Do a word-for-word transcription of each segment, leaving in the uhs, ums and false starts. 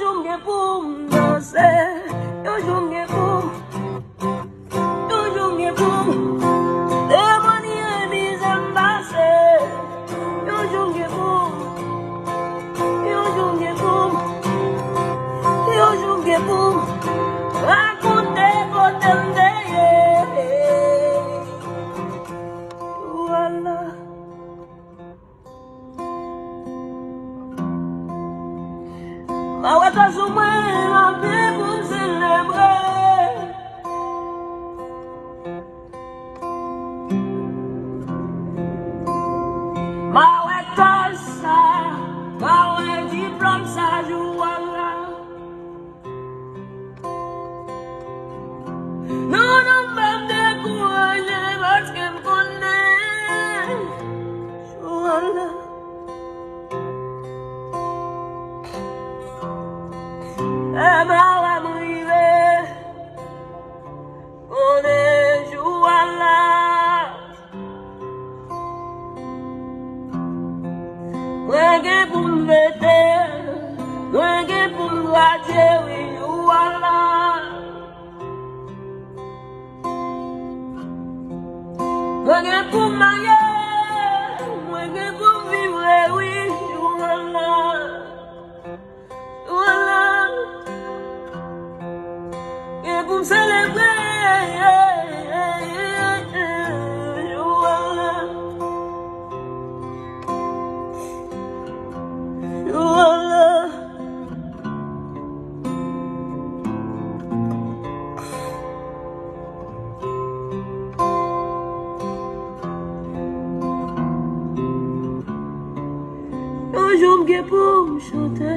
Yon jou m gen pou m danse, yon jou m gen pou m, yon jou m gen pou m temwanye mizè m pase. Yon jou m gen pou m, yon jou m gen pou m, yon jou m gen pou m rakonte kote m te ye. Jou a la. Ma wè twa sou mwen, anpil pou m selebre. Ma wè tòl sa, ma wè diplòm sa, jou a la. Non, non, m p ap dekouraje, paske m konnen jou a la. E m a wè m rive, konnen jou a la. Mwen gen pou m fete, mwen gen pou m gradye, wi, jou a la. Mwen gen pou m marye, mwen gen pou m vivre, wi, jou a la. Jou a la. Gen pou m selebre. Jou a la. Jou a la. Yon jou m gen pou m chante,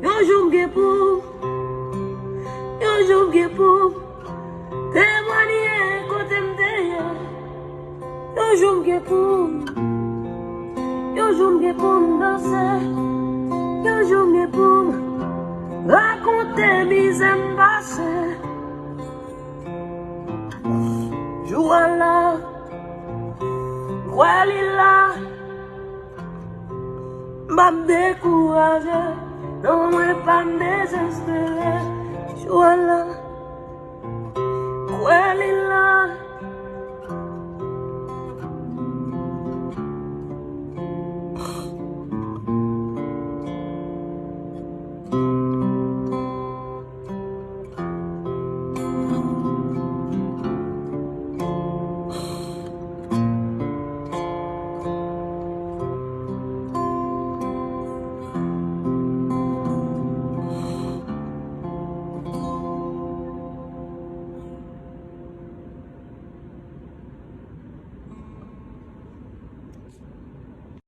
yon jou m gen pou m, yon jou m gen pou m temwanye kote m te ye. Yon jou m gen pou m, yon jou m gen pou m danse, yon jou m gen pou m rakonte mizè m pase. Jou a la, m kwè li la. M p ap dekouraje, non, mwen p ap dezespere. Jou a la.